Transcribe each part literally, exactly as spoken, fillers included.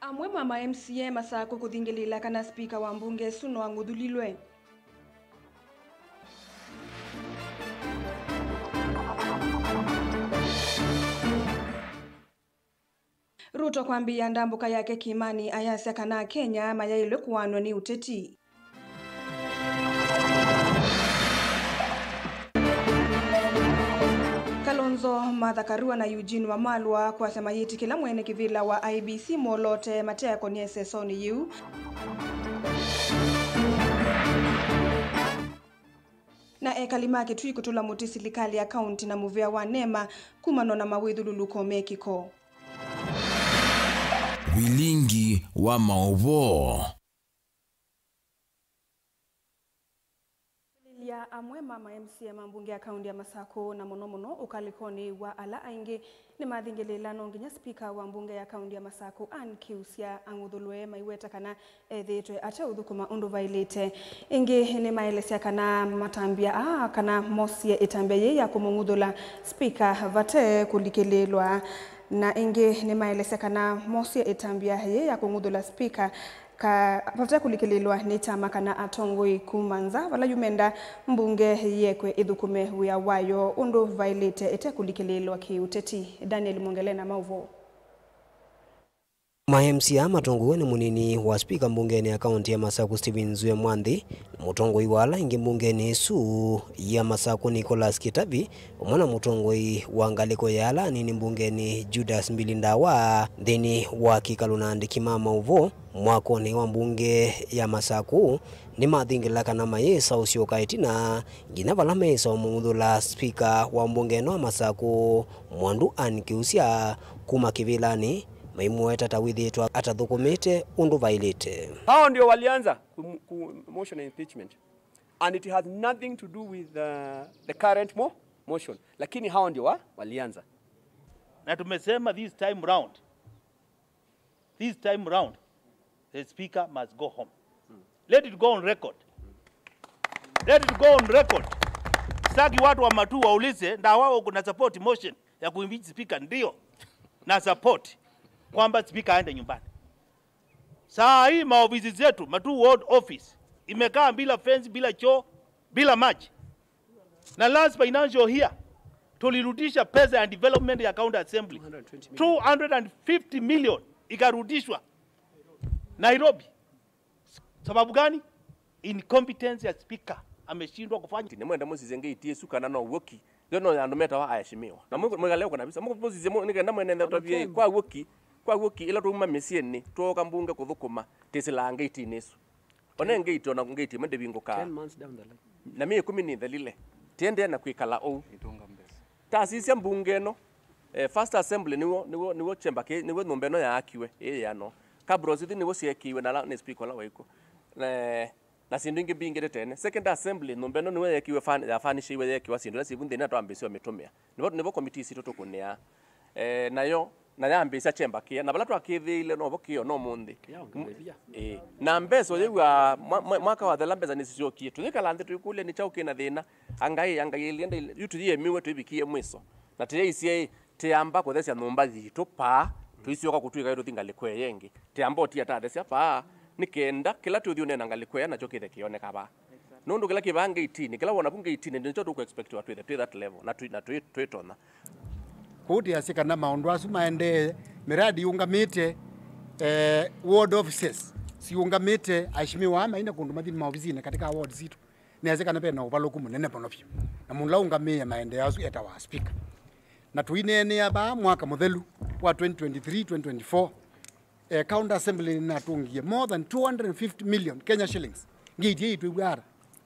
Amwe ma ma M C A Masakũ kũthingĩlĩĩla kana spika wa mbunge ĩsu no ang'uthũlilwe. Ruto kwambĩĩa ndambũka yake Kilimani ayasya kana Akenya mayaĩlwe kũaanw'a nĩ ũteti. Kalonzo, Martha Karua na Eugene Wamalwa kwasya mayĩtĩkĩla mwene kĩvĩla wa I E B C moloote mateakonye ĩsesonĩ yĩu. Na ekali ma Kitui kũtũla mũtĩ silikalĩ ya kaunti na mũvĩa wa NEMA kumana na mawĩthyũlũlũko me kĩko. Vilingi wa maũvoo. Kũlĩlya amwe ma ma M C A ma mbunge ya kaunti ya Masakũ, na mũno mũno ũkalĩkonĩ wa ala aingĩ nĩmathingĩlĩĩla no nginya spika wa mbunge ya kaunti ya Masakũ Ann Kiusya ang'uthũlwe, maiweta kana ethĩĩtwe ateũthũkũma ũndũ vaĩlĩte. Ĩngĩ nĩmaelesya kana matambya aa kana mosie ĩtambya yĩĩ ya kũmũng'uthũla spika vate kũlikĩlĩĩlwa. Na ĩngĩ nĩmaelesya kana mosie ĩtambya yĩĩ ya kũng'uthũla spika ka vate kũlikĩlĩĩlwa nĩ kyama kana atongoi kuma nza, vala yu menda mbunge yĩekwe ĩthũkũme wĩa wayo ũndũ vaĩlĩte ĩte kũlikĩlĩĩlwa kĩũteti. Daniel Mwongele na maũvoo. Ma M C A matongoew'e nĩ mũnini wa spika mbungenĩ ya kaunti ya Masakũ Stephen Zue Mwanthi, na mũtongoi wa ala aingĩ mbungenĩ ĩsu ya Masakũ Nicholas Kitavi, vamwe na mũtongoi wa ngalĩko ya ala anini mbungenĩ Judas Mbili Ndawa, nthĩnĩ wa kĩkalo na andĩki ma maũvoo mwakonĩ wa mbunge ya Masakũ, nĩmathingĩlĩla kana mayĩsa ũsyoka ĩtina nginya vala meĩsa ũmũng'uthũla spika wa mbunge ĩno ya Masakũ Mwandu Ann Kiusya kuma kĩvĩlanĩ, maimũweta ta wĩthĩĩtwe atathũkũmĩte ũndũ vaĩlĩte. Hao ndio walianza ku, ku motion ya impeachment. And it has nothing to do with, uh, the current mo, motion. Lakini hao ndio wa, walianza. Na tumesema this time round, this time round, the speaker must go home. Let it go on record. Let it go on record. Sitaki watu wa Matuu waulize, Ndawa, uko na support motion ya kuimpeach speaker? Ndio. Na support kwamba speaker aende nyumbani. Saa hii maofisi zetu, Matuu Ward Office, imekaa bila fence, bila choo, bila maji. Na last financial year, tulirudisha pesa ya development ya county assembly. Two hundred and fifty million ikarudishwa Nairobi. Sababu gani? Incompetence ya speaker. Ameshindwa kufanya. Nĩmwenda mũsisye ngĩti ĩsu kana no w'o ki. Yo no andũ metawa aheshimiwa. Na mwĩ-, mwĩkale ũko na visa. Mũsisye mũ-, nĩkenda mwene nthĩ ũtavye kwa w'o ki, kwa w'o ki, ĩla twauma mĩsyĩnĩ, twooka mbunge kũthũkũma, tĩsĩlaa ngĩtinĩ ĩsu. One ngĩti, ona ngĩti ĩmwe ndĩvingũkaa. Ten months down the line. Na myei ĩkũmi nĩthelile. Tiendee na kwĩkala ũu. Ĩtũnga mbesa. Tasisya mbunge ĩno, eh, first assembly nĩw'o, nĩw'o, nĩw'o chamber kĩ, nĩw'o nyũmba ĩno yaakiwe, ĩ yĩano. Kabros ithi nĩw'o syeekiwe na ala nĩ speaker ũla waĩ kw'o. Na, na syĩndũ ingĩ mbingĩ tene. Second assembly, nyũmba ĩno nĩw'o yeekiwe fan-, ya furnishiwe, yeekiwa syĩndũ ila syĩ vu nthĩnĩ na twambĩĩsya ũmĩtũmĩa. Nĩvo, nĩvo committee sitũ tũkũnĩaa. Eh, nayo, na yambĩĩsya chamber kĩya. Na vala twakĩthĩĩile, novo kĩyo no mũnthĩ. Ĩĩ. Na mbesa ũyĩw'a mwa-, mwa-, mwaka wathela mbesa nĩsisyokie. Tũyĩkala nthĩ twĩkũlya nĩ kyaũ kĩna thĩna. Angai, angai ĩlenda yu tũyĩemiwe twĩvikie mwiso. Na tĩyaisye, tĩyamba kũthesya nyũmba yitũ paa, tũisyoka kũtw'ĩka tũthi ngalĩko ĩya ĩngĩ. Tĩyamba ũtia tathesya paa, nĩ kenda kĩla tũthi ũneena ngalĩko ĩya nakyo kĩthe kĩoneka vaa. Nũndũ kĩla kĩ vaa ngeitinĩ, kĩla wona vu ngeitinĩ, nĩkyo tũkũ expectiwa twĩthe twĩ that level, na twĩ, na twĩ, twĩtonya. Kwoou tĩasye kana maũndũ asu maendee, miradi yũngamĩte, eh, ward offices siũngamĩte, aheshimiwa aa maina kũndũ mathi maovisinĩ katika ward sitũ. Nĩasya kana ve na ũvalũku mũnene mũno vyũ. Na mũndũ ũla ũngamĩe maendeeo asu etawa speaker. Na tũineenea vaa mwaka mũthelu wa twenty twenty-three, twenty twenty-four, eh, County Assembly nĩnatũngie more than two hundred and fifty million Kenya shillings. Ngĩitie ĩtwĩw'aa,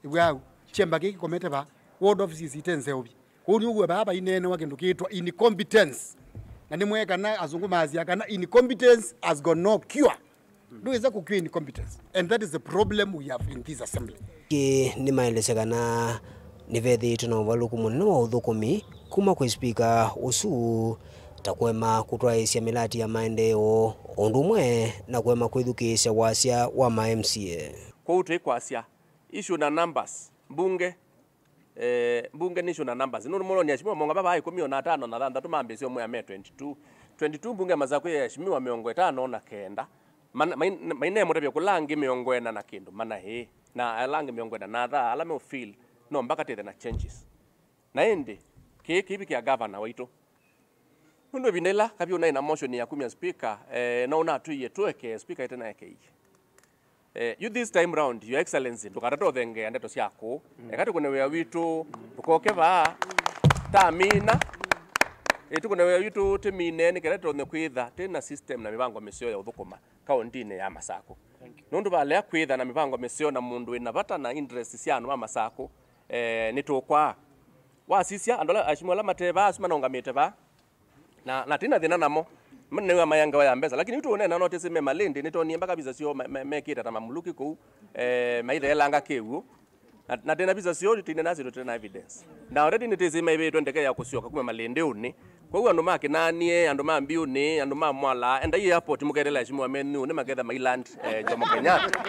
ĩw'aa, chamber kĩĩ kĩkomete vaa, ward offices ite nzeũvye. Kwoou nĩw'o vaa vaineenewa kĩndũ kĩĩtwa incompetence. Na nĩmwee kana asũngũ maasya kana incompetence has got no cure. Ndwĩsa kũkw'a incompetence. And that is the problem we have in this assembly. Ĩngĩ nĩmaelesya kana nĩvethĩĩtwe na ũvalũku mũnene wa ũthũkũmi kuma kwĩ spika ũsu, ta kũema kũtwaĩĩsya mĩlati ya maendeeo, o ũndũ ũmwe na kũema kwĩthukĩĩsya wasya wa ma M C A. Kwoou twĩkwasya issue na numbers, mbunge, eh, mbunge nĩ issue na numbers. Nũndũ mũloni aheshimiwa monga vava ĩkũmi na atano na thanthatũ mambĩĩsye ũmwe ame twenty-two. Twenty-two mbunge ya Masakũ ya aheshimiwa mĩongo ĩtano na kenda. Mana- mai- maineemũtavya kũla angĩ mĩongo ĩna na kĩndũ mana ĩĩ, na ala angĩ mĩongo ĩna na athaa ala meũfeel no mpaka tĩthe na changes. Na ĩndĩ kĩĩ kĩvikĩa gavana waitũ, nũndũ ĩvinda ĩla Kaviu naĩ na motion ya kumya speaker, eh, no ũnatwĩie tũeke speaker ĩtenaekeie. Eh, you this time round, Your Excellency, ndũkatate ũthengeea ndeto syaku. Eka tũkũne wĩa witũ, ndũkoke vaa tamina. Eh, tũkũne wĩa witũ tĩmine nĩ kenda tũtonye kwĩtha twĩ na system na mĩvango mĩseo ya ũthũkũma kaũntĩnĩ ya Masakũ. Nũndũ valea kwĩtha na mĩvango mĩseo na mũndũ wĩna vata na interest sya andũ ma Masakũ, eh, nĩtũkwaa. Wasisya andũ ala, aheshimiwa ala mate vaa, asu manongamĩte vaa, na, na tĩna thĩna namo. Manĩw'a maya ngewa ya mbesa, lakini yu tũũneena no tĩsĩ me malĩndĩ, nĩtwonie mbaka visa syoo me- me- mekĩte ta mamuluki kũu, eh, maitheelanga kĩw'ũ. Na, na tĩna visa syoo, tĩna nasi tũtĩna evidence. Na already nĩtĩsĩ maivĩtwe ndeke ya kũsyoka kuma malĩndĩũnĩ. Kwoou andũ ma Kĩnanie, andũ ma Mbiũnĩ, andũ ma Mwala, endai airport mũketeela aheshimiwa menyu nĩ maketha mailand, eh, Jomo Kenyatta.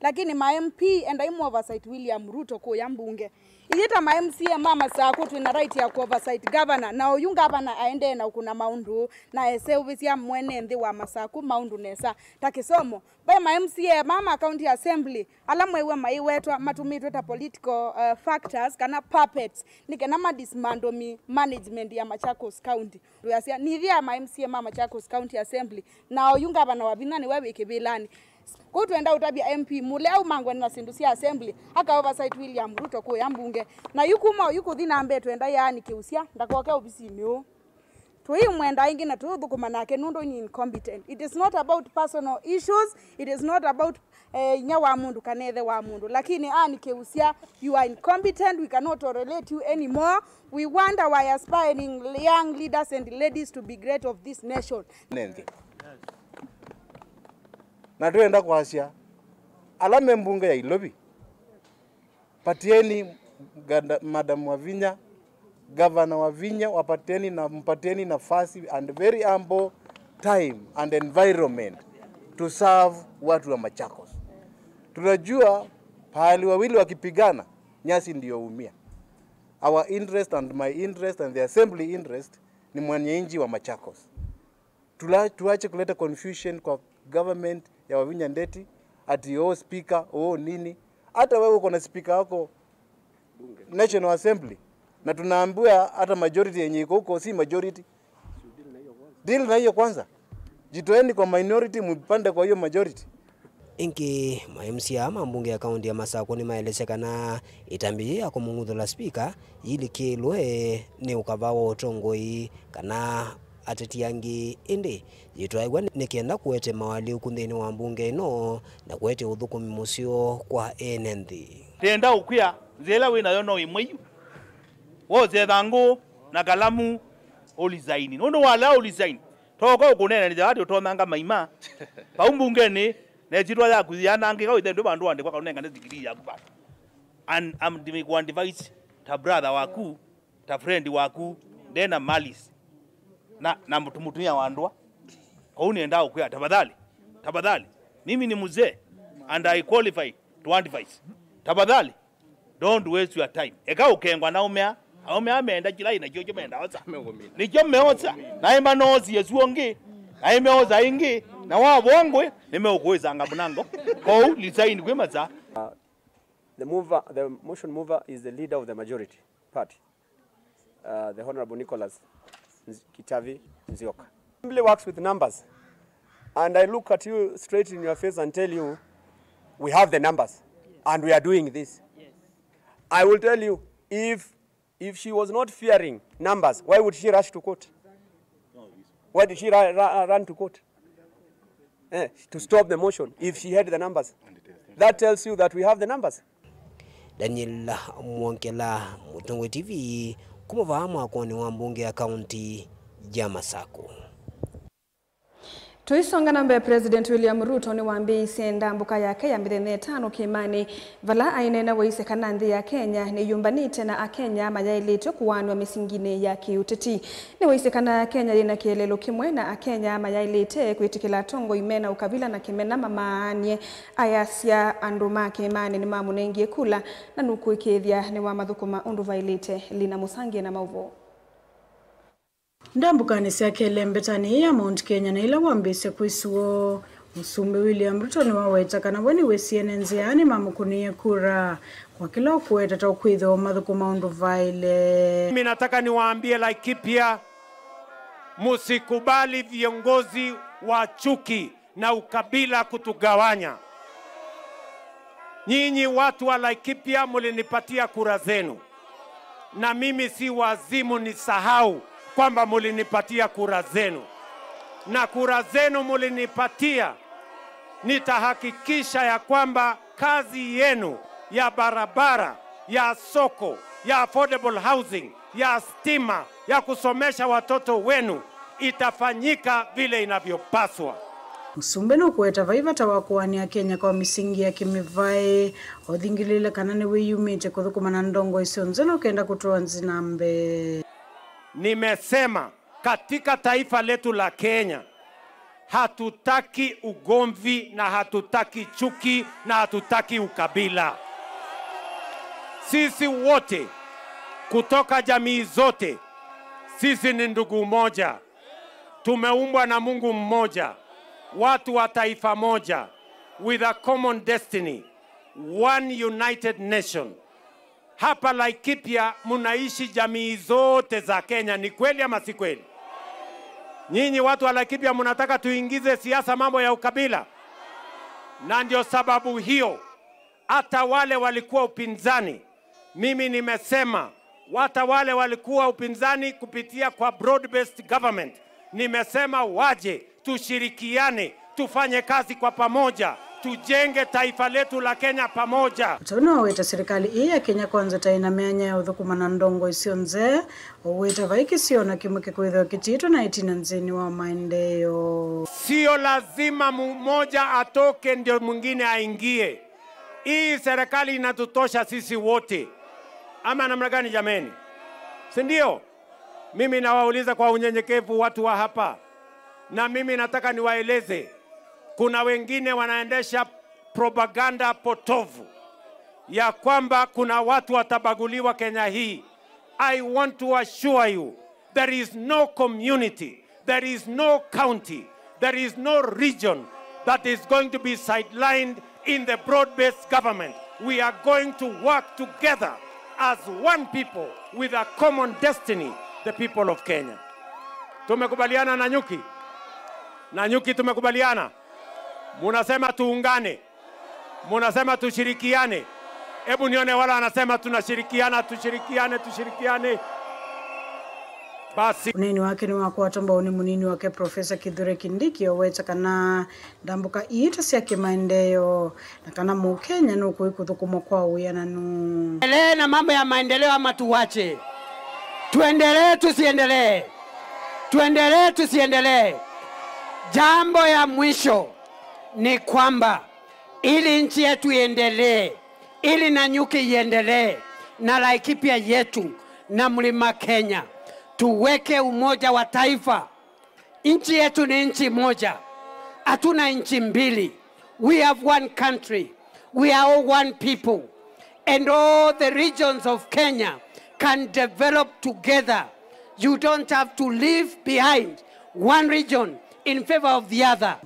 Lakini ma M P, endai mu oversight William Ruto kũya mbunge. Ithyĩ ta ma M C A ma Masakũ twĩ na right ya kũ oversight governor, na oyu ngavana aendee na ũkũna maũndũ na eseũvĩsya mwene nthĩ wa Masakũ maũndũ nesa. Ta kĩsomo, ve ma M C A ma ma county assembly ala mwew'a maiwetwa matũmĩtwe ta political, uh, factors kana puppets nĩ kana ma dismantle mi- management ya Machakos County. Ndũyasya nithia ma M C A ma Machakos County Assembly, na oyu ngavana wa vinya nĩwe wĩ kĩvĩlanĩ. Kũu twenda ũtavya M P mũlea aumangwe na syĩndũ sya assembly, aka oversight William Ruto kũya mbunge. Na yu kuma oyu kũthi na mbee twenda yaani kĩusya ndakoke ovisinĩ ũũ. Tũimwenda ĩngĩ na tũũthũkũma nake nũndũ ni incompetent. It is not about personal issues, it is not about, eh, inya wa mũndũ kana ĩthe wa mũndũ. Lakini ani kĩusya, you are incompetent, we cannot tolerate you anymore. We want our aspiring young leaders and ladies to be great of this nation. Nĩ nthĩ. Na twenda kwasya ala me mbunge ya Ilovi, patieni gada- Madam Wavinya, Gavana Wavinya, wapatieni na mpatieni nafasi and very ample time and environment to serve watu wa Machakos. Tunajua pahali wawili wakipigana, nyasi ndio umia. Our interest and my interest and the assembly interest ni mwananchi wa Machakos. Tula- tuache kuleta confusion kwa government ya Wavinya Ndeti, ati oh speaker, oh nini. Hata wewe uko na speaker wako National Assembly, na tunaambiwa hata majority yenye iko huko si majority. Deal na hiyo kwanza, jitoeni kwa minority, mpande kwa hiyo majority. Ĩngĩ, ma M C A ma mbunge ya kaunti ya Masakũ nĩmaelesya kana ĩtambya yĩĩ ya kũmũng'uthũla spika yĩlikĩlwe nĩ ũkava wa ũtongoi kana ateti angĩ, ĩndĩ yĩtwaĩw'a nĩ kenda kũete mawaalyũku nthĩnĩ wa mbunge ĩno na kũete ũthũkũmi mũseo kwa ene nthĩ. Ndenda ũkwĩa, nzĩa ĩla wĩ nayo no ĩmwe yu. Wose ĩthangũ na kalamu, ũlisaini. Nũndũ walea ũlisaini, toka ũkũneenanĩthya ati ũtonanga maima vau mbungenĩ, na ĩsyĩtwa yaku yanangĩka, wĩthe ndũ vandũ wandĩkwa kana ũnengane degree yaku vandũ. And I'm giving one advice ta brother waku, ta friend waku, ndena malice na, na mũtu- mũtumia wa ndũa. Kwoou nĩendaa ũkwĩa, tafadhali, tafadhali, mimi ni mzee and I qualify to advise. Tafadhali, don't waste your time. Eka ũkengwa na aũme aa. Aũme aa meenda kĩla ĩna kyo kyo meenda osa. Nĩkyo meosa. Naĩ manoosie suo ngĩ. Naĩ meosa ĩngĩ. Na wavongwe, nĩmeũkũĩsanga mũnango. Kwoou, lisaini kwĩ masaa. The mover, the motion mover is the leader of the majority party, uh, the Honorable Nicholas Nz- Kitavi Nzioka. Assembly works with numbers. And I look at you straight in your face and tell you, we have the numbers. And we are doing this. I will tell you, if, if she was not fearing numbers, why would she rush to court? Why did she ra- ra- run to court? Eh, to stop the motion if she had the numbers. That tells you that we have the numbers. Daniel Mwongela, Mũtongoi T V, kuma vaa mwakonĩ wa mbunge ya kaunti ya Masakũ. Tũisonga na mbee, President William Ruto nĩwambĩĩisye ndambũka yake ya mĩthenya ĩtano kĩĩmanĩ, vala aineena waisye kana nthĩ ya Kenya nĩyũmbanĩte na Akenya mayaĩlĩte kũaanw'a mĩsinginĩ ya kĩũteti. Nĩwaisye kana Kenya yĩna kĩeleelo kĩmwe na Akenya mayaĩlĩte kwĩtĩkĩla atongoi mena ũkavila na kĩmena mamaanie. Ayasya andũ ma kĩĩmanĩ nĩmamũnengie kula na nũkũĩkĩĩthya nĩwamathũkũma ũndũ vaĩlĩte. Lina Mũsangie na maũvoo. Ndambũkanĩ sya kelembetani ya Mount Kenya na ila wambĩĩsya kwĩsũo, Mũsumbĩ William Ruto nĩwaweta kana we nĩwĩsie ene nzĩa nĩmamũkũnĩe kura kwa kĩla ũkũweta ta ũkwĩthĩwa mathũkũma ũndũ vaĩle. Mimi nataka niwaambie Laikipia, msikubali viongozi wa chuki na ukabila kutugawanya. Nyinyi watu wa Laikipia mulinipatia kura zenu, na mimi si wazimu nisahau kwamba mulinipatia kura zenu, na kura zenu mulinipatia, nitahakikisha ya kwamba kazi yenu ya barabara, ya soko, ya affordable housing, ya stima, ya kusomesha watoto wenu itafanyika vile inavyopaswa. Mũsumbĩ nũkũweta vai vata wa kũanĩa Kenya kwa mĩsingi ya kĩmĩvaĩ, ũthingĩlĩĩle kana nĩwĩyumĩtye kũthũkũma na ndongoi syonthe nũkenda kũtwaa nzĩ na mbee. Nimesema katika taifa letu la Kenya, hatutaki ugomvi na hatutaki chuki na hatutaki ukabila. Sisi wote kutoka jamii zote, sisi ni ndugu moja. Tumeumbwa na Mungu mmoja, watu wa taifa moja, with a common destiny, one united nation. Hapa Laikipia mnaishi jamii zote za Kenya, ni kweli ama si kweli? Nyinyi watu wa Laikipia mnataka tuingize siasa mambo ya ukabila? Na ndio sababu hiyo hata wale walikuwa upinzani, mimi nimesema, hata wale walikuwa upinzani kupitia kwa broad-based government, nimesema waje, tushirikiane, tufanye kazi kwa pamoja, tujenge taifa letu la Kenya pamoja. Ũtau nĩwaweta serikali ĩĩ ya Kenya Kwanza ta ĩna myanya ya ũthũkũma na ndongoi syonthe, ũweta vai kĩsio na kĩmwe kĩkwĩthĩwa kĩtiĩtwe na ĩtina nthĩnĩ wa maendeeo. Sio lazima mmoja atoke ndio mwingine aingie. Hii serikali inatutosha sisi wote. Ama namna gani jameni? Si ndio? Mimi nawauliza kwa unyenyekevu watu wa hapa. Na mimi nataka niwaeleze, kuna wengine wanaendesha propaganda potovu ya kwamba kuna watu watabaguliwa Kenya hii. I want to assure you, there is no community, there is no county, there is no region that is going to be sidelined in the broad-based government. We are going to work together as one people with a common destiny, the people of Kenya. Tumekubaliana na Nanyuki? Nanyuki, tumekubaliana? Munasema tuungane. Munasema tushirikiane. Hebu nione wala wanasema tunashirikiana, tushirikiane, tushirikiane. Basi. Ũneeni wake nĩwakwatwa mbau nĩ mũnini wake Profesa Kithure Kindiki, ũweta kana ndambũka iitũ sya kĩmaendeeo na kana Mũkenya nũkũĩ kũthũkũmwa kwa wĩananu. Endelee na mambo ya maendeleo ama tuwache? Tuendelee, tusiendelee? Tuendelee, tusiendelee? Jambo ya mwisho ni kwamba ili nchi yetu iendelee, ili Nanyuki iendelee, na Laikipia yetu, na Mlima Kenya, tuweke umoja wa taifa. Nchi yetu ni nchi moja, hatuna nchi mbili. We have one country, we are all one people, and all the regions of Kenya can develop together. You don't have to leave behind one region in favor of the other.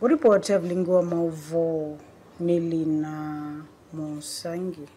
Ũripoti Evelyn Ngua, maũvoo nĩ Lina Mũsangi.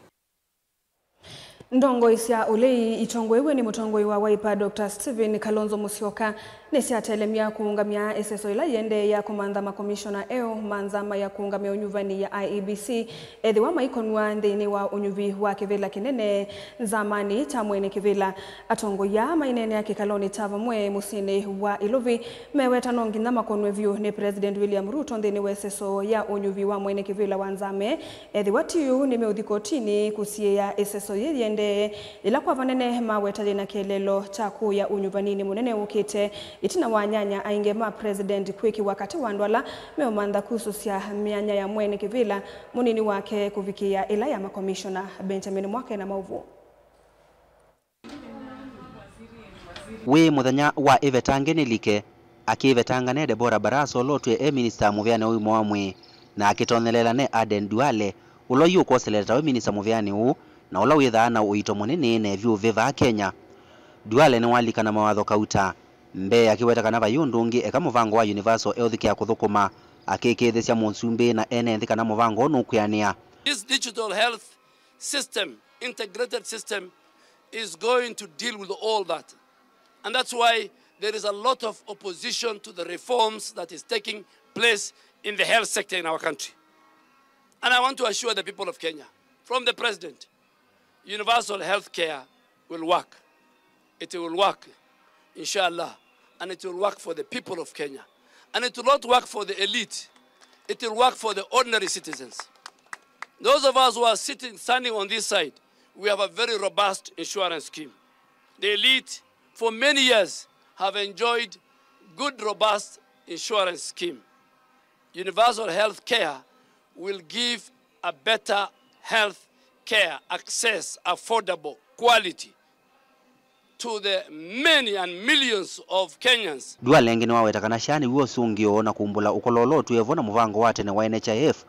Ndongoi sya ũlei itongoew'e nĩ mũtongoi wa Wiper, Doctor Stephen Kalonzo Musyoka, nĩsyatelemya kũũngamya ĩseso ĩla yĩendee ya kũmantha makomishona eũ ma nzama ya kũũngamya ũnyuvani ya I E B C, ethĩwa maikonw'a nthĩnĩ wa ũnyuvi wa kĩvĩla kĩnene nzamanĩ kya mwene kĩvĩla. Atongoi aa maineenea kĩkalonĩ kya vamwe mũsyĩnĩ wa Ilovi, meweta no nginya makonw'e vyũ nĩ President William Ruto nthĩnĩ wa ĩseso ya ũnyuvi wa mwene kĩvĩla wa nzama. Ethĩwa ti ũu, nĩmeũthi kotinĩ kũsiĩĩa ĩseso yĩĩ yĩendee, yĩla kwa vanene maweta yĩna kĩeleelo kya kũya ũnyuvaninĩ mũnene ũkĩte, ĩtina wa anyanya aingĩ ma President kwĩkĩwa katĩ wa andũ ala meũmantha kusũsya myanya ya mwene kĩvĩla mũnini wake kũvikĩĩa ĩla ya makomishona. Benjamin Mwake na maũvoo. Wĩ mũthenya wa ĩvetange nĩlike, akĩvetanga ne Deborah Barasa ũla ũtwĩe e minista mũvĩanĩ wa ũima wa mwĩĩ, na akĩtonyelela ne Aden Duale ũla ũiũkwoselela tawe minista mũvĩanĩ ũũ, na ũla wĩthaa na ũito mũnene na ĩvyũvĩ vaa Kenya. Duale nĩwalika na mawatho kauta mbee, akĩweta kana vai ũndũ ũngĩ eka mũvango wa Universal Health Care kũthũkũma, Akĩkĩĩthĩsya mũsumbĩ na ene nthĩ kana mũvango ũũ nũkwĩanĩa. This digital health system, integrated system, is going to deal with all that. And that's why there is a lot of opposition to the reforms that is taking place in the health sector in our country. And I want to assure the people of Kenya, from the President, universal health care will work. It will work, inshallah. And it will work for the people of Kenya. And it will not work for the elite. It will work for the ordinary citizens. Those of us who are sitting, standing on this side, we have a very robust insurance scheme. The elite, for many years, have enjoyed good, robust insurance scheme. Universal health care will give a better health care access, affordable, quality to the many and millions of Kenyans. Duale ĩngĩ nĩwaweta kana SHA nĩw'o ũsũngĩo na kumbũla ũkololo ũtwĩe vo na mũvango wa tene wa N H I F,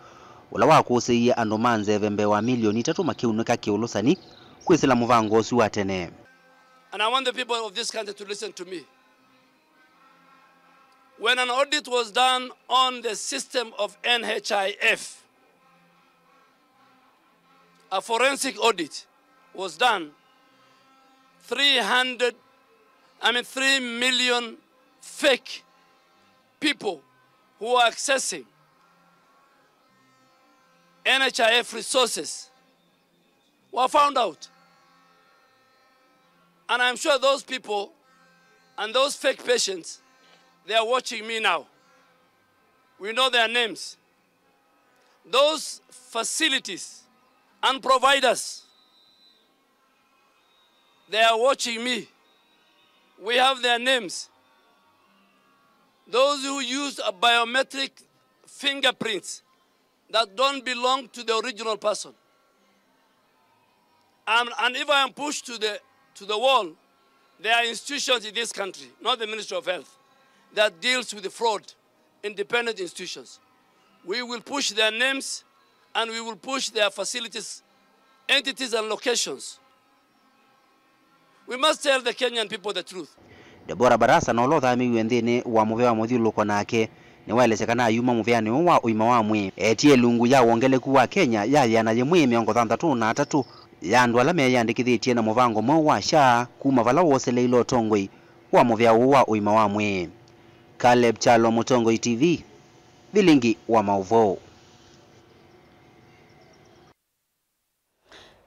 ũla wakũsĩie andũ ma nzeve mbee wa milioni itatũ makĩunĩka kĩũlũsani kwĩsĩla mũvango ũsu wa tene. And I want the people of this country to listen to me. When an audit was done on the system of N H I F, a forensic audit was done, three hundred, I mean, three million fake people who are accessing N H I F resources were found out. And I'm sure those people and those fake patients, they are watching me now. We know their names. Those facilities and providers, they are watching me. We have their names. Those who used a biometric fingerprints that don't belong to the original person. And, and if I am pushed to the, to the wall, there are institutions in this country, not the Ministry of Health, that deals with the fraud, independent institutions. We will push their names and we will push their facilities, entities and locations. We must tell the Kenyan people the truth. Deborah Barasa, na ũla ũthamĩiw'e nthĩnĩ wa mũvea wa mũthyũlũlũko nake, nĩwaelesya kana ayuma mũveanĩ ũũ wa ũima wa mwĩĩ eetie ĩlungu ya wongeleku wa Kenya ya yĩana yĩmwe mĩongo thanthatũ na atatũ ya andũ ala meyĩandĩkĩthĩtye na mũvango mweũ wa SHA kuma vala woseleile ũtongoi wa mũvea ũũ wa ũima wa mwĩĩ. Caleb Kyalo, Mũtongoi T V, Vilingi wa Maũvoo.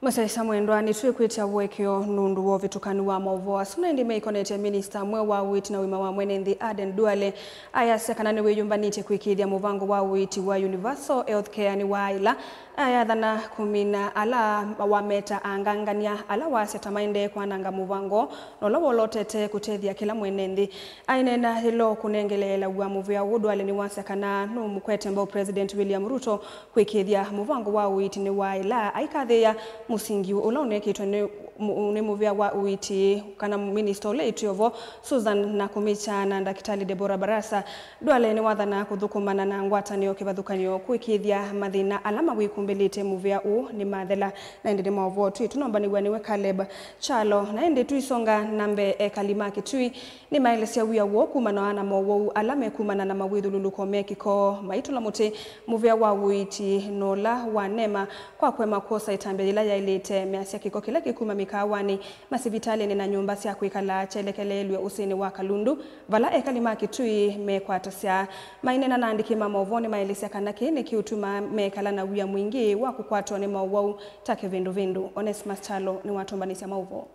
Mũsyaĩĩsya mwendwa, nĩtwĩkwĩtya ũekeo nũndũ wa ũvĩtũkanu wa maũvoo asu, na ĩndĩ meikonetye, minista mweũ wa ũiiti na ũima wa mwene nthĩ, Aden Duale, ayasya kana nĩwĩyũmbanĩtye kwĩkĩĩthya mũvango wa ũiiti wa Universal Health Care nĩwaaĩla. Ayathana kũmina ala wameta angangany'a, ala wasya ta maendee kwananga mũvango na ũla wolotete kũtethya kĩla mwene nthĩ. Aineena yĩla ũkũnengeleelaw'a mũvea ũũ, Duale nĩwasya kana nũmũkwete mbau President William Ruto kwĩkĩĩthya mũvango wa ũiiti nĩwaaĩla, aikathĩĩa mũsingi ũla ũnekĩtwe nĩ, nĩ mũvea wa ũiiti kana minista ũla ĩtwĩovo, Susan Nakhumicha, na Ndakĩtalĩ Deborah Barasa. Duale nĩwathanaa kũthũkũmana na ngwatanĩo kĩvathũkany'o kwĩkĩĩthya mathĩna ala mawĩkumbĩlĩte mũvea ũũ nĩmathela. Na ĩndĩ nĩ maũvoo twĩ tũnombanĩw'a nĩwe Caleb Kyalo. Na ĩndĩ tũisonga na mbee, ekali ma Kitui nĩmaelesya wia woo kumana na mowau ala mekumana na mawĩthyũlũlũko me kĩko maitũla mũtĩ mũvea wa ũiiti na ũla wa NEMA kwa kũema kwosa ĩtambya yĩla yaĩlĩte. Measya kĩko kĩla kĩkuma mĩkaawanĩ, masivitalĩnĩ na nyũmba sya kwĩkala kyelekeleelw'e ũsĩnĩ wa Kalundu, vala ekali ma Kitui mekwatasya. Maineena na aandĩki ma maũvoo nĩmaelesya kana kĩĩ nĩkĩũtumaa mekala na wia mwingĩ wa kũkwatwa nĩ maũwau ta kĩvĩndũvĩndũ. Onesmus Kyalo nĩwatũmbanĩsya maũvoo.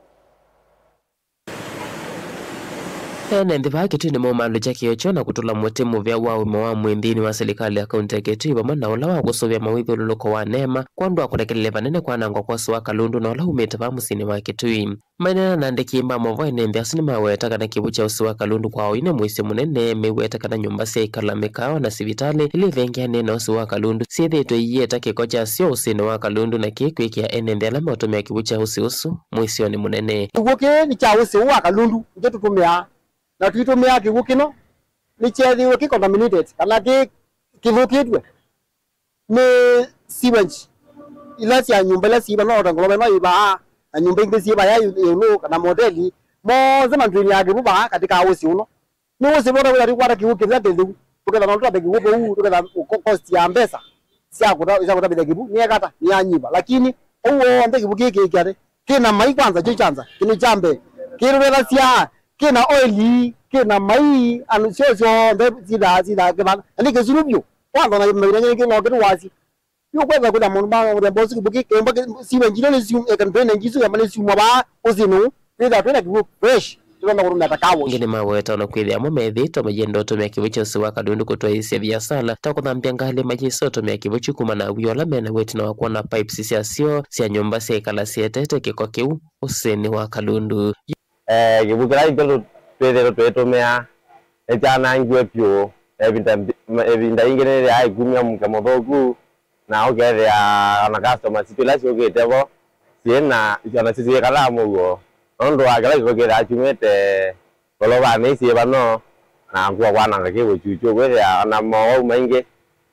Ene nthĩ vaa Kitui nĩmaumaalũkya kĩĩo kyoo na kũtũla mũtĩ mũvea wa ũima wa mwĩĩ nthĩnĩ wa silikalĩ ya kaunti ya Kitui vamwe na ũla wa kũsũvĩa mawĩthyũlũlũko wa NEMA kwondũ wa kũlekelelya vanene kwanangwa kwa ũsĩ wa Kalundu na ũla umĩte vaa mũsyĩnĩ wa Kitui. Maineena na andĩki ma maũvoo, ene nthĩ asu nĩmaweta kana kĩw'ũ kya ũsĩ wa Kalundu kwa oyu nĩ mũisyo mũnene, meweta kana nyũmba sya ĩkala, mĩkaawa na sivitalĩ ila ivengeanĩe na ũsĩ wa Kalundu syĩthĩĩtwe iieta kĩko kyasyo ũsĩnĩ wa Kalundu, na kĩĩ kwĩkĩa ene nthĩ ala meũtũmĩa kĩw'ũ kya ũsĩ ũsu mũisyonĩ mũnene. Kĩw'ũ kĩĩ nĩ kya ũsĩ ũũ wa Kalundu, nĩkyo tũtũmĩaa, na tũitũmĩa kĩw'ũ kĩno nĩkyeethĩiwe kĩ contaminated kana kĩ kĩthũkĩtw'e nĩ sewage ila sya nyũmba ila syĩ vaa, no ta ngolova ĩno yĩ vaa, na nyũmba ingĩ syĩ vaya ĩ ĩũlũ, kana moteli, monthe mandwini ya kĩw'ũ vaa katĩ ka ũsĩ ũno. Nĩ ũsĩ vota wĩla tũkwata kĩw'ũ kĩla kĩtheu, Tũketha no tũtambĩke kĩw'ũ vau, tũketha ko-, cost ya mbesa sya kũta-, sya kũtambĩthya kĩw'ũ nĩ ekata, nĩ yanyiva. Lakini ũu w'onthe kĩw'ũ kĩĩ kĩkĩa nthĩ, kĩna mai kwanza, kyo kyanza, kĩndũ kya mbee. Kĩtũvethasya, kĩna oili, kĩna mai, andũ syo syonthe sithaa, sithaa kĩvanda. Na nĩ kĩsũlu vyũ. Kwanza na mavinda angĩ nĩ kĩno kĩtũwasya. Yu kwetha kwĩtha maũndũ ma mũthemba ũsu, kĩw'ũ kĩ-, kĩũmba kĩ-, siwe njino nĩ siu-, eka drainage isu kĩamba nĩ syumwa vaa ũsĩnĩ ũũ. Twĩtha twĩna kĩw'ũ fresh, tũtonya kũtũmĩa ta car wash. Angĩ nĩmaweta ona kwĩthĩa amwe methĩĩtwe mayenda ũtũmĩa kĩw'ũ kya ũsĩ wa Kalundu kũtwaĩĩsya viasala, ta kũthambya ngalĩ mayĩsa ũtũmĩa kĩw'ũ kyu kumana na wia ũla mena w'o ĩtina wa kwona pipes sya syoo sya nyũmba syaĩkala syeetete kĩko kĩu ũsĩnĩ wa Kalundu. Eh, kĩw'ũ kĩla ithyĩ tũ-, twĩthĩĩtwe tũitũmĩa nĩkyanangiwe vyũ. Ĩvinda mbi-, ĩvinda yingĩ nĩyĩthĩaa ĩkumya mũuke mũthũku, na ũkethĩa ona customer sitũ ila syũkĩte vo syĩ na, ona syĩkalaa mũuo nũndũ wa kĩla kĩko kĩthĩaa kyumĩte ngolovanĩ syĩ vano, na ngũa kwananga kĩw'ũ kyukyũ. Kwĩthĩa ona mowau maingĩ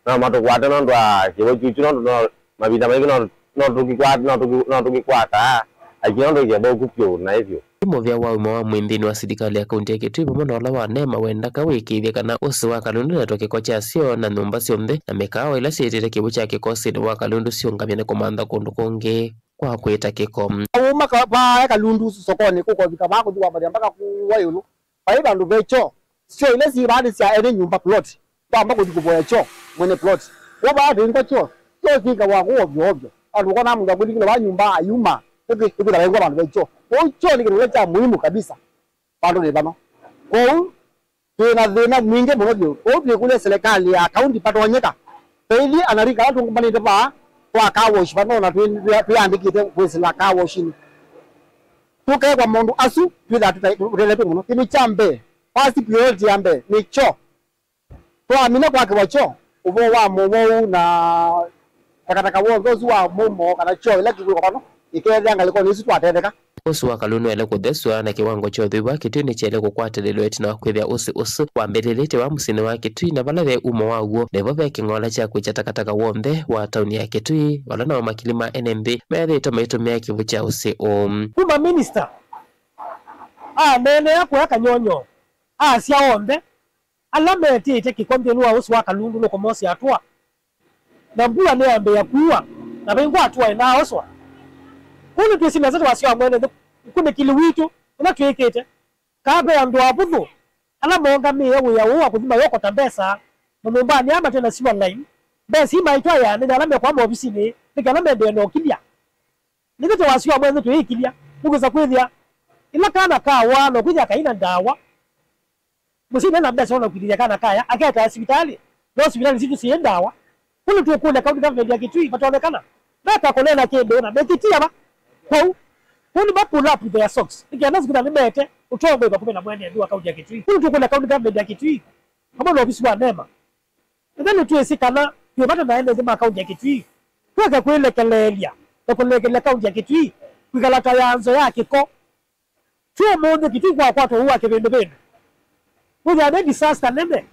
no matũkwate nũndũ wa kĩw'ũ kyukyũ, nũndũ no, mavinda maingĩ no, no tũkĩkwata, no tũkĩ-, no tũkĩkwataa, lakini nũndũ kĩthũku vyũ naĩ vyũ. Mũvĩa wa ũima wa mwĩĩ nthĩnĩ wa silikalĩ ya kaunti ya Kitui vamwe na ũla wa NEMA wenda kawĩkĩĩthye kana ũsĩ wa Kalundu na tũkĩko kya syoo na nyũmba syonthe na mĩkaawa ila syĩtĩte kĩw'ũ kya kĩko ũsĩnĩ wa Kalundu syĩũngamye nĩ kũmantha kũndũ kũngĩ kwa kwĩta kĩko. Ũma ka-, vaa Kalundu sokonĩ kũkovika vaa kũthi wambathĩa mpaka kũwa ĩũlũ. Vai vandũ ve kyoo. Syoo ila syĩ vaa nĩ sya ene nyũmba plot. Twamba kũthi kũvoya kyoo mwene plot. Wovaa twĩngwa kyoo. Kyoo syĩkawa kũu ovyo ovyo. Vandũ ũkona mũndũ akũthi kĩla vaa nyũmba ayuma. Nĩkwĩ-, nĩkwĩthĩwa vaingwa vandũ ve kyoo. Kwoou kyoo nĩ kĩndũ kĩla kya muhimu kabisa vandũnĩ vano. Kwoou twĩ na thĩna mwingĩ mũno vyũ. Kwoou twĩkũlya silikalĩ ya kaunti patonyeka. Twaithi anarika ala tũngũmanĩte vaa kwa car wash vano na twĩ-, twĩ-, twĩandĩkĩte kwĩsĩla car wash-inĩ. Tũkekwa maũndũ asu, twĩthaa tũta-, tũteletwe mũno. Kĩndũ kya mbee, first priority ya mbee, nĩ kyoo. Twamina kwakĩwa kyoo, ũvoo wa mũmou na takataka w'onthe ũsu wa mũmo kana kyoo ĩla kĩkwĩkwa vano, ĩkethĩa ngalĩkonĩ isu twatetheka. Ũsĩ wa Kalundu nĩwaĩle kũtheswa na kĩwango kya ũtheu wa Kitui nĩkyaĩle kũkwatĩlĩlwa ĩtina wa kwĩthĩa ũsĩ ũsu wambĩlĩlĩtye wa mũsyĩnĩ wa Kitui, na vala ve umo waw'o, nĩvo ve kĩng'ola kya kwĩkya takataka w'onthe wa taoni ya Kitui, vala nao makili ma ene nthĩ methĩĩtwe maitũmĩa kĩw'ũ kya ũsĩ ũũ. Kuma minista aneenea kũya Kanyonyo, asya onthe ala metĩĩte kĩko nthĩnĩ wa ũsĩ wa Kalundu nũkũmosya atũa, na mbua nĩyambĩĩa kuua, na vaingwa atũa ĩnaaoswa. Kũu nĩtwĩsĩ nesa twasya mwene nthĩ ũkunĩkĩli witũ ũla twĩkĩte. Kaa ve andũ avũthũ ala maũngamĩe wĩa ũũ wa kũthi mayokota mbesa manyũmbanĩ aa mate na sewer line, mbesa ii maitwaĩaa nĩ ala mekũa maovisinĩ nĩ kana mendee na ũkilya. Nĩkĩ tũwasya mwene tũyĩkilya? Nĩkwĩsa kwĩthĩa ĩla kana kawaa no kwĩthĩa kaina ndawa. Mũsyai nena mbesa ona kwĩlĩthya kana kaya, aketaa sivitalĩ, no sivitalĩ sitũ syĩ ndawa. Kũu nĩtũkũlya county government ya Kitui, matonyekana meka kũneena kĩndũ na mekĩtia va. Kwoou, kũu nĩma pull up their socks. Nĩ kenda sikwĩthĩa nĩmete ũtongoi vakuvĩ na mwene nthĩ wa county ya Kitui. Kũu nĩtũkũlya county government ya Kitui, vamwe na ovisi wa NEMA. Ĩthe nĩtwĩsĩ kana twĩ vata na ene nthĩ ma kaunti ya Kitui, tũeke kwĩlekeleelya na kũlekelya kaunti ya Kitui kwĩkala ta yanzo ya kĩko. Twĩ ũmũnthĩ Kitui kwakwatwa ũu wa kĩvĩndũvĩndũ. Wĩthĩa nĩ disaster nene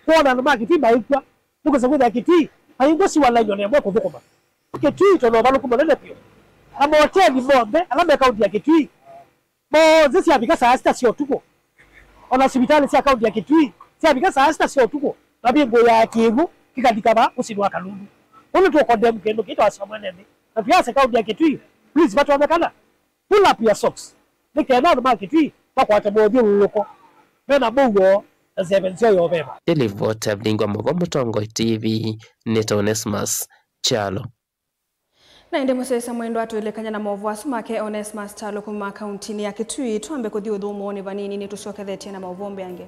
kwona andũ ma Kitui maikw'a nĩkwĩsa kwĩthĩa Kitui aingwa siwa lainyo na ĩmwe kũthũkũma. Kitui twĩ na ũvalũku mũnene vyũ. Na maoteli monthe ala me kaunti ya Kitui monthe syavika saa sita sya ũtukũ. O na sivitalĩ sya kaunti ya Kitui syavika saa sita sya ũtukũ, mavingũĩaa kĩw'ũ kĩkalika vaa ũsĩnĩ wa Kalundu. Ũndũ tũkondemu kĩndũ kĩĩ twasya mwene nthĩ, na twĩasya kaunti ya Kitui, please, vatonyekana, pull up your socks, nĩ kenda andũ ma Kitui makwate mothyũlũlũko me na mũuo na nzeve nzeo ya ũveva. Nĩ livoti ya Vilingwa Moko, Mũtongoi T V, nĩ ta Onesmus Kyalo. Na ĩndĩ mũsyaĩĩsya mwendwa, twĩlekany'a na maũvoo asu make Onesmus Kyalo kuma kauntinĩ ya Kitui, twambe kũthi ũthũmũonĩ vanini, nĩtũsyokethetye na maũvoo mbeange.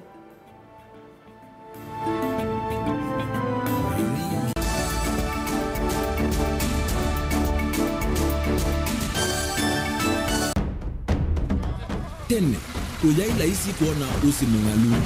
Tene, kũyaĩ laisi kwona ũsĩ mũng'alu.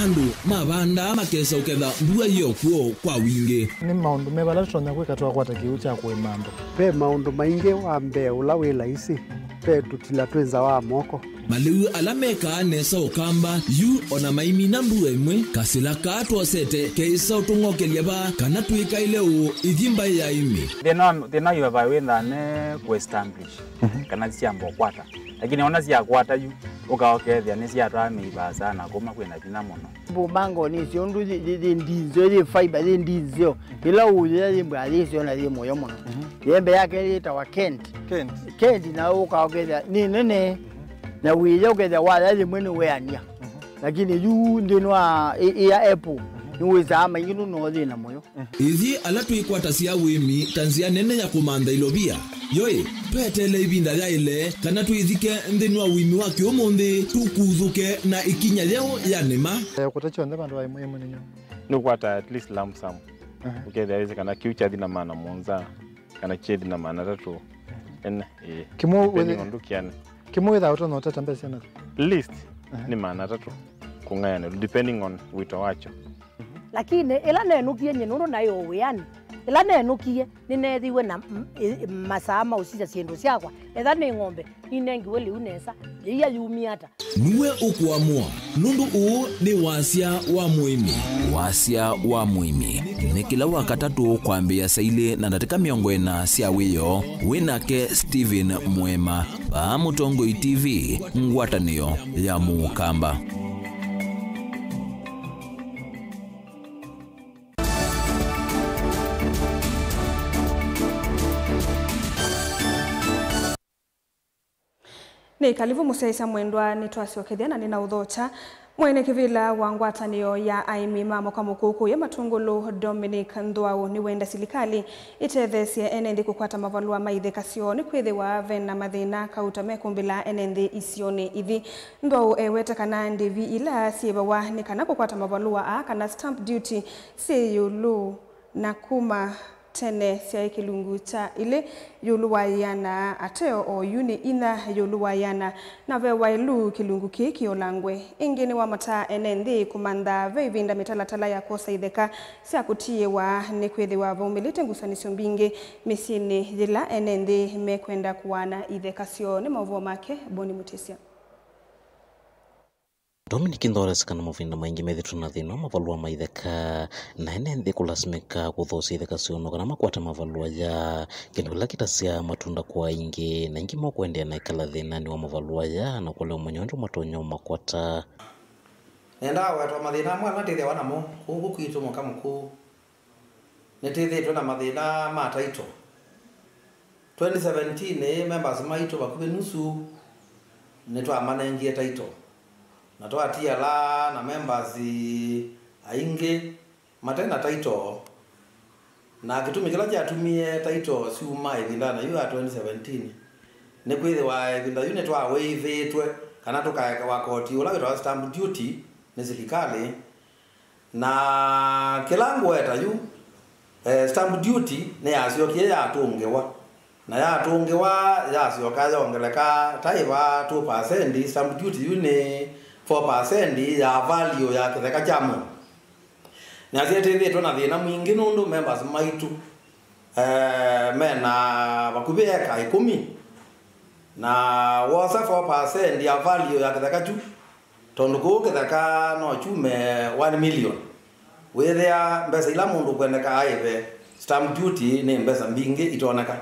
Andũ mavandaa makesa ũketha mbua yĩ o kw'o kwa wingĩ. Nĩ maũndũ meva ala tũtonya kwĩka twakwata kĩw'ũ kya kũĩma andũ? Ve maũndũ maingĩ. Wa mbee ũla wĩ laisi, ve tũtila twĩ nza wa moko. Malĩu ala mekaa nesa ũkamba yu o na maimina mbua ĩmwe, kasĩla kaa twosete keĩsa ũtũng'okelya vaa kana twĩkaĩle ũũ ithi mbaĩ ya ĩmĩ. Thĩna wa, thĩna wa U F I wĩthaa ne kũ establish, mhm, kana syamba ũkwata. Lakini ona syakwata yu, ũka ũkethĩa nĩsyatwaa mĩi vaasa na kuma kwĩna vinya mũno. Mbũmango nĩ syo ũndũ yĩ, yĩ, yĩ ndinzeo, yĩ fiber, yĩ ndinzeo. Ĩla ũyĩa yĩ mbwa yĩ syo na yĩ mũyo mũno. Mhm. Yembe yake yĩtawa Kent. Kent. Kent na ũka ũkethĩa nĩ nene. Na wĩya ũkethĩa waya yĩmwe nĩ weania. Mhm. Lakini yu nthĩnĩ wa ĩ, ĩ ya Apple, mhm, nĩwĩsaa maingĩ nũno thĩna mũyo. Ithyĩ ala twĩkwatasya ũĩmi ta nzĩa nene ya kũmantha ilovia, yo-ĩ, tweteele ĩvinda yaĩle kana twĩthike nthĩnĩ wa ũĩmi wa kĩũmũnthĩ, tũkuthũke na ĩkinya yeũ ya nĩma? Eh, kũta kyonthe vandũ va ĩmwe ĩmwe nĩ nyũmũ. Nĩũkwata at least lump sum. Aha. Ũkethĩa wĩsĩ kana kĩu kyathi na maana mũonza, kana kyethi na maana atatũ. Ene, ĩĩ. Kĩmwe depending wĩthĩ-, on ndũkĩane. Kĩmwe wĩthaa ũtonya ũtata mbesa na? Least, aha, nĩ maana atatũ kũng'ayanĩlwa, depending on wĩto wakyo. Lakini ĩla nenũkie nyie nũndũ naĩ o wĩanĩ, ĩla nenũkie nĩneethiwe na m-, ĩ-, masaa ma ũsisya syĩndũ syakwa. Etha nĩ ng'ombe, ninengiwe lĩu nesa, yĩia yumie ata? Nue ũkũamũa, nũndũ ũũ nĩ wasya wa mũĩmi. Wasya wa mũĩmi nĩ kĩla Wakatatũ kwambĩĩa saa ilĩ na ndatĩka mĩongo ĩna sya wĩoo. Wĩ nake Stephen Mwema, vaa Mũtongoi T V, ngwatanĩo ya Mũkamba. Nĩ kalivu mũsyaĩĩsya mwendwa, nĩtwasyokethya na nĩnaũthokya. Mwene kĩvĩla wa ngwatanĩo ya aĩmi ma mũka mũkũkũ ya Matũngũlũ, Dominic Nthwau, nĩwenda silikalĩ ĩtetheesye ene nthĩ kũkwata mavalũa ma itheka syoo, nĩkwĩthĩwa ve na mathĩna kauta mekũmbĩla ene nthĩ isionĩ ithi. Nthwau ewete kana ndĩvi ila syĩvawa nĩ kana kũkwata mavalũa aa, kana stamp duty, syĩ ĩũlũ na kuma tene syaĩ kĩlungu kya ilĩ ĩũlũ wa ĩana, ateo oyu nĩ inya ĩũlũ wa ĩana, na ve waĩlu kĩlungu kĩĩ kĩolangwe. Ĩngĩ nĩwamataa ene nthĩ kũmantha ve ĩvinda mĩtalatala ya kwosa itheka sya kũtiĩwa, nĩkwĩthĩwa vaumĩlĩte ngusanĩsyo mbingĩ mĩsyĩnĩ yĩla ene nthĩ mekwenda kũaana itheka syoo. Nĩ maũvoo make Boni Mũtĩsya. Dominic Nthwau easya kana mavinda maingĩ methĩĩtwe na thĩna wa mavalũa ma itheka, na ene nthĩ kũlasimĩka kũthoosya itheka syoo nĩ kana makwate mavalũa aya, kĩndũ kĩla kĩtasyaa matunda kwa aingĩ, na aingĩ moo kũendeea na ĩkala thĩnanĩ wa mavalũa aya na kũlea ũmanya ũndũ matonya ũmakwata. Nendaa wetwa mathĩna amwe ala twĩthĩawa namo kũũ kwitũ mũka mũkũũ. Nĩtwĩthĩĩtwe na mathĩna ma title. Twenty seventeen, members maitũ vakuvĩ nusu nĩtwamanengie title, na twatigala na members aingĩ mate na title. Na kĩtumi kĩla kyatumie title syuma ĩvindanĩ yu ya twenty seventeen nĩkwĩthĩwa ĩvinda yu nĩtwawaivĩtwe kana tũkaekewa koti ũla wĩtawa stamp duty nĩ silikalĩ. Na kĩla ngweta yu, eh, stamp duty nĩyasyokie yatũngĩwa. Na yatũngĩwa, yasyoka yongeleka ta ĩva two percent, stamp duty yu nĩ four percent ya value ya kĩtheka kya mũndũ. Na syĩtĩthĩtwe na thĩna mwingĩ nũndũ members maitũ, eh, mena vakuvĩ eka ĩkũmi. Na wosa four percent ya value ya kĩtheka kyu, tondũ kũu kĩtheka no kyume one million. Wĩthĩa mbesa ila mũndũ ũkwendeka aĩve stamp duty nĩ mbesa mbingĩ itoneka.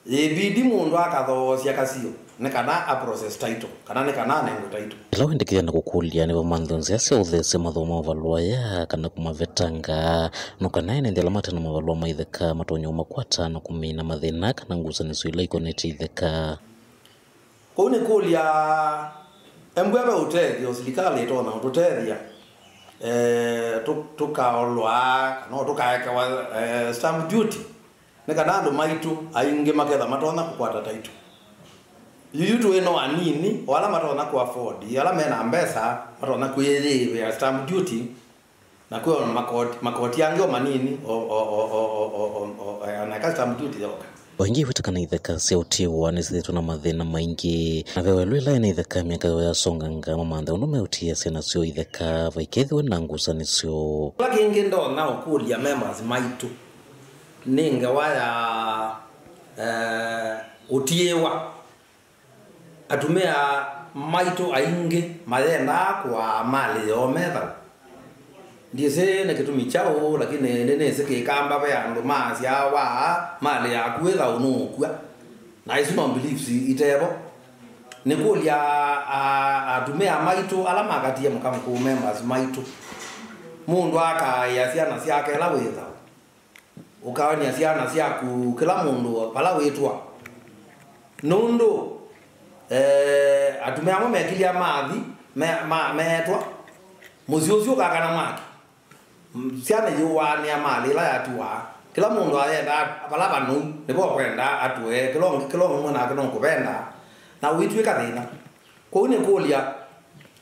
Yĩbidi mũndũ akathoosya kasio nĩ kana a process title, kana nĩ kana anengwe title. Ĩla wendekethya na kũkũlya nĩ vamanthwe nzĩa sya ũtheesya mathomo mavalũa aya kana kũmavetanga, no kana ene nthĩ ala mate na mavalũa ma itheka matonya ũmakwata na kũmina mathĩna kana ngusanĩsyo ila ikonetye itheka. Kũu nĩ kũlya, embwa ve ũtethyo silikalĩ ĩtonya ũtũtethya, eh, tũ-, tũkaolwa, kana tũkaekewa, eh, stamp duty, nĩ kana andũ maitũ aingĩ maketha matonya kũkwata title. Yuyu twĩ no anini, o ala matonya kũ afford, ala mena mbesa matonya kwĩyĩĩvĩa stamp duty. Na kwĩ o na makoti, makoti angĩ o manini, o, o, o, o, o, o, o, eh, na eka stamp duty yoka. O ĩngĩ ĩweta kana itheka sya ũtiĩwa nĩsyĩthĩĩtwe na mathĩna maingĩ, na ve waĩlu ĩla ene itheka myaka yoo yasonganga mamanthe ũndũ meũtiĩasya nasyo itheka vaikethĩwe na ngusanĩsyo. Kĩla kĩngĩ ndonya ũkũlya members maitũ nĩ ngewa ya, eh, ũtiĩwa. Atumĩa maitũ aingĩ mayendaa kũaa malĩ yoo me thaũ. Ndyĩsĩ nĩ kĩtumi kyaũ, lakini nĩnĩsĩ Kĩkamba ve andũ maasyaa, waa malĩ yaku ĩ thaũ nũũkw'a. Na isu no beliefs itevo. Nĩkũlya a-, atumĩa maitũ ala makatie mũka mũkũũ, members maitũ, mũndũ akaĩa syana syake ĩla wĩ thaũ, ũkaony'a syana syaku kĩla mũndũ vala wĩtwa. Nũndũ, eh, atumĩa amwe mekilya mathi, me-, ma-, meetwa, mũsyĩ ũsu ũkakana mwaki. Mm, syana iyũwaanĩa malĩ ĩla yatiwa. Kĩla mũndũ ayendaa vala vanou, nĩvo ũkwenda atũe, kĩla ũngĩ, kĩla ũngĩ mwe nake nũkũvenda, na ũitw'ĩka thĩna. Kwoou nĩkũlya,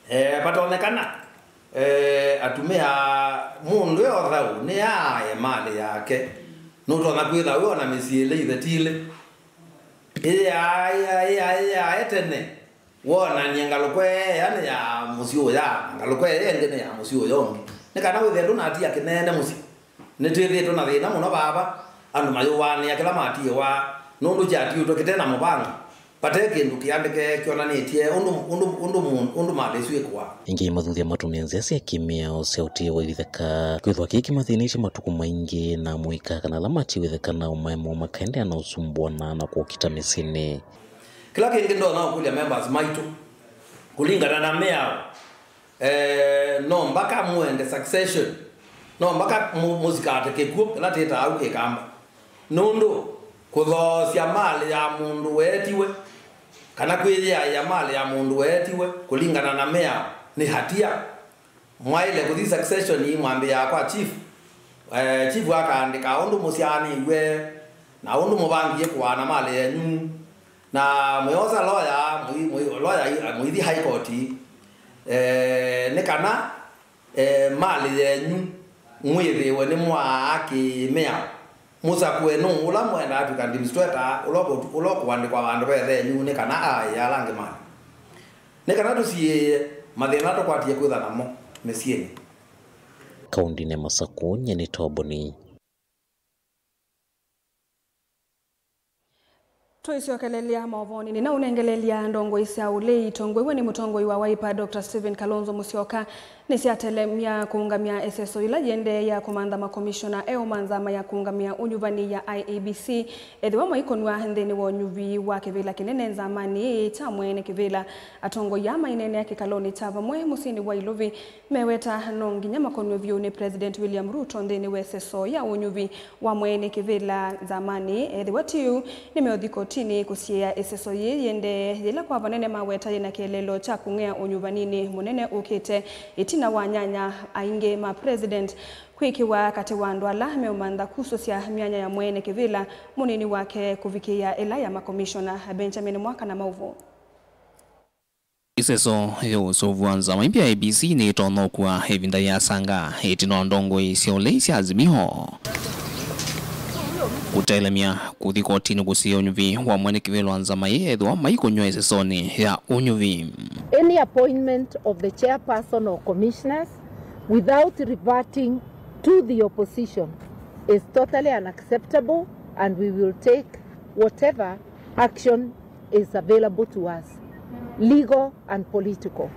eh, vatonyekana, eh, atumĩa, mũndũ e o thaũ nĩyaae malĩ yake, nũtonya kwĩtha wĩ o na mĩsyĩ ĩlĩ ithe ti ilĩ. Ĩyaae, ĩyaae, ĩyaae tene. Wonanie ngalũko ĩĩ ya nĩ ya mũsyĩ ũya, na ngalũko ĩĩ ĩngĩ nĩ ya mũsyĩ ũya ũngĩ. Nĩ kana wĩthĩe ndũnatia kĩneene mũsyĩ. Nĩtwĩthĩĩtwe na thĩna mũno vava, andũ mayũwaanĩa kĩla matiĩwa, nũndũ kyatiĩtwe kĩte na mũvango, vate kĩndũ kĩandĩke kyonanĩtye ũndũ, ũndũ, ũndũ, ũndũ, ũndũ malĩ ĩsu ĩkũaa. Ĩngĩ mathuthya matũmĩe nzĩa sya kĩmĩao sya ũtiĩ wa itheka, kwĩthwa kĩĩ kĩmathĩnĩsye matukũ maingĩ na mũika kana ala matiĩ wĩtheka nao maemo makaendeea na ũsumbũana na kũkita mĩsyĩnĩ. Kĩla kĩngĩ ndonya ũkũlya members maitũ, kũlingana na mĩao, eh, no mbaka mũende succession, no mbaka mũ-, mũsikate kĩkw'ũ kĩla tĩtaa au kĩkamba. Nũndũ kũthoosya malĩ ya mũndũ weetiwe, kana kwĩyĩaĩa malĩ ya mũndũ weetiwe kũlingana na mĩao, nĩ hatia. Mwaĩle kũthi succession, mwambĩaa kwa chief. Eh, chief akaandĩka ũndũ mũsyaanĩw'e na ũndũ mũvangie kũaana malĩ yenyu. Na mũyosa lawyer, mũi-, mũi-, lawyer i-, mũithi High Court, eh, nĩ kana, eh, malĩ yenyu mwĩthĩwe nĩ mwaa kĩmĩao. Mũsakũe nũũ ũla mwenda atw'ĩka administrator, ũla ũkũ-, ũla ũkũandĩkwa vandũ vethenyu nĩ kana aaĩe ala angĩ malĩ. Nĩ kana tũsiĩĩe mathĩna tũkwatie kwĩtha namo mĩsyĩnĩ. Kaũndĩnĩ ya Masakũ, nyie nĩ Toboni. Tũisyokelelya maũvoonĩ, nĩnaũnengelelya ndongoi sya ũlei itongoew'e nĩ mũtongoi wa Wiper, Doctor Stephen Kalonzo Musyoka, nĩsyatelemya kũũngamya ĩseso yĩla yĩendeee ya kũmantha makomishona eũ ma nzama ya kũũngamĩa ũnyuvani ya I E B C, ethĩwa maikonw'a nthĩnĩ wa ũnyuvi wa kĩvĩla kĩnene nzamanĩ kya mwene kĩvĩla. Atongoi aa maineenea kĩkalonĩ kya vamwe mũsyĩnĩ wa Ilovi, meweta no nginya makonw'e vyũ nĩ President William Ruto nthĩnĩ wa ĩseso ya ũnyuvi wa mwene kĩvĩla nzamanĩ. Ethĩwa ti ũu, nĩmeũthi kotinĩ kũsiĩĩa ĩseso yĩĩ yĩendee, yĩla kwa vanene maweta yĩna kĩeleelo kya kũng'ea ũnyuvaninĩ mũnene ũkĩte, ĩtina wa nyanya aingĩ ma President kwĩkĩwa katĩ wa andũ ala meũmantha kusũsya myanya ya mwene kĩvĩla mũnini wake kũvikĩĩa ĩla ya makomishona. Benjamin Mwaka na maũvoo. Ĩseso ya ũseũvyo wa nzama ĩmbya I E B C nĩĩtonya ũkua ĩvinda yĩasanga ĩtina wa ndongoi sya ũlei sya Azimio kũtelemya kũthi kotinĩ kũsiĩĩa ũnyuvi wa mwene kĩvĩla wa nzama ĩĩ ethĩwa maikonyw'a ĩsesonĩ ya ũnyuvi. Any appointment of the chairperson or commissioners without reverting to the opposition is totally unacceptable, and we will take whatever action is available to us, legal and political.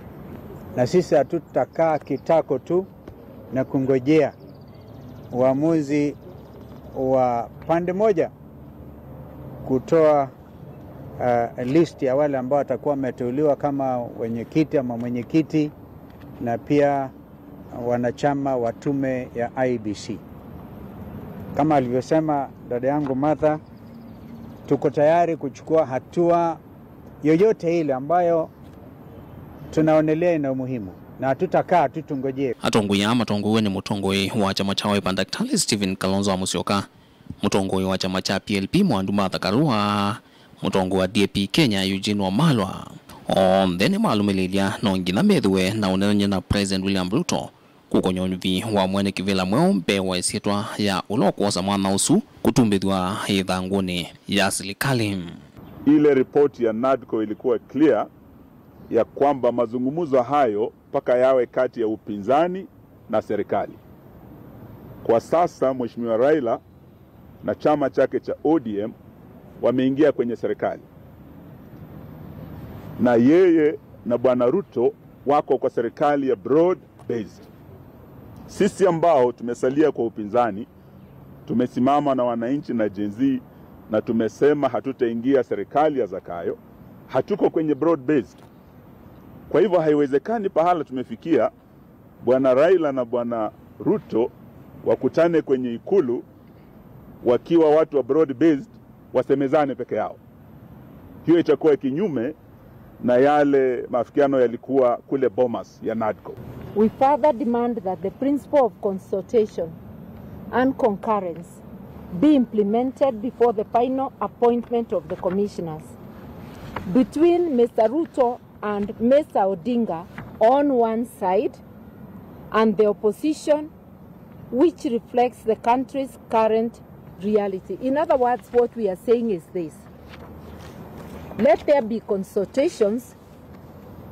Na sisi hatutakaa kitako tu na kungojea uamuzi wa pande moja kutoa, uh, list ya wale ambao watakuwa wameteuliwa kama wenyekiti ama mwenyekiti na pia wanachama wa tume ya I E B C. Kama alivyosema dada yangu Martha, tuko tayari kuchukua hatua yoyote ile ambayo tunaonelea ina umuhimu, na hatutakaa tu tungojee. Atongoi aa matongoew'e nĩ mũtongoi wa kyama kya Wiper Daktari Stephen Kalonzo wa Musyoka, mũtongoi wa kyama kya P L P Mwandu Martha Karua, mũtongoi wa D A P Kenya Eugene Wamalwa, onthe nĩmalũmĩlĩlya no nginya methĩwe na ũneenany'a na President William Ruto kũkony'a ũnyuvi wa mwene kĩvĩla mweũ mbee wa ĩsyĩtwa ya ũla ũkwosa mwanya ũsu kũtumbĩthw'a ĩthangũnĩ ya silikalĩ. Ile ripoti ya NADCO ilikuwa clear ya kwamba mazungumzo hayo mpaka yawe kati ya upinzani na serikali. Kwa sasa Mheshimiwa Raila na chama chake cha O D M wameingia kwenye serikali, na yeye na Bwana Ruto wako kwa serikali ya broad based. Sisi ambao tumesalia kwa upinzani tumesimama na wananchi na Gen Z na tumesema hatutaingia serikali ya Zakayo Hatuko kwenye broad based. Kwa hivyo haiwezekani pahala tumefikia Bwana Raila na Bwana Ruto wakutane kwenye ikulu wakiwa watu wa broad based, wasemezane peke yao. Hiyo itakuwa kinyume na yale maafikiano yalikuwa kule Bomas ya NADCO. We further demand that the principle of consultation and concurrence be implemented before the final appointment of the commissioners between Mister Ruto and Mister Odinga on one side, and the opposition, which reflects the country's current reality. In other words, what we are saying is this. Let there be consultations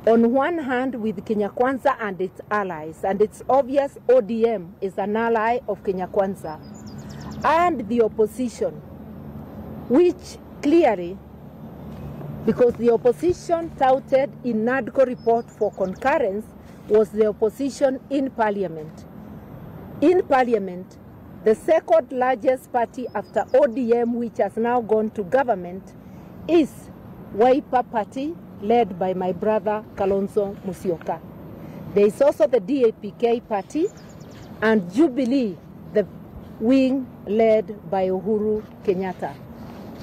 on one hand with Kenya Kwanza and its allies, and it's obvious O D M is an ally of Kenya Kwanza, and the opposition, which clearly, because the opposition touted in NADCO report for concurrence was the opposition in parliament. In parliament, the second largest party after O D M, which has now gone to government, is Wiper Party, led by my brother Kalonzo Musyoka. There is also the D A P K party and Jubilee, the wing led by Uhuru Kenyatta,